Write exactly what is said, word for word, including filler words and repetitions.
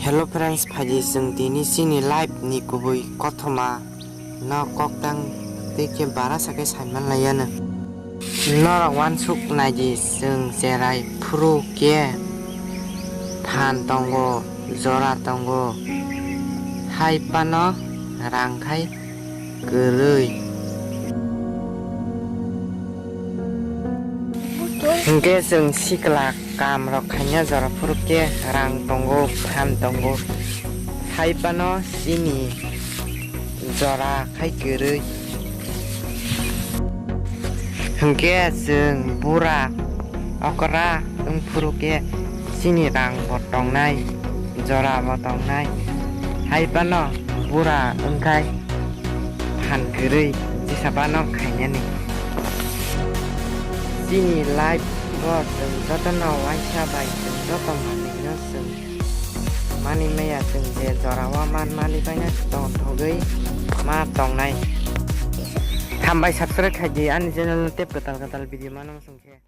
Hello friends, phaidi chwng tini chini life ni kubui kothoma no koktang tei khe bara sakhe saiman laiyano. Norok uansuk naidi, chwng cherai phuru khe phan tongo, jora tongo, hai phano rang khai kwrwi. Hinkhe chwng sikla kam rok khaina jora phuru khe rang tongo, phan tongo, hai phano chini jora khai kwrwi. Hinkhe chwng bura okra wng phuru khe chini rang bo tongnai, jora bo tongnai, hai phano bura wngkhai phan kwrwi jesa phano khainani. Chini life o chwng jotono uaisa bai chwng joto manwino chwng mani maya, chwng je jora o man mani baino tongthogwi ma tongnai. Hambai subscribe khaidi ani channel no tei kwtal kwtal video mano chwng khe.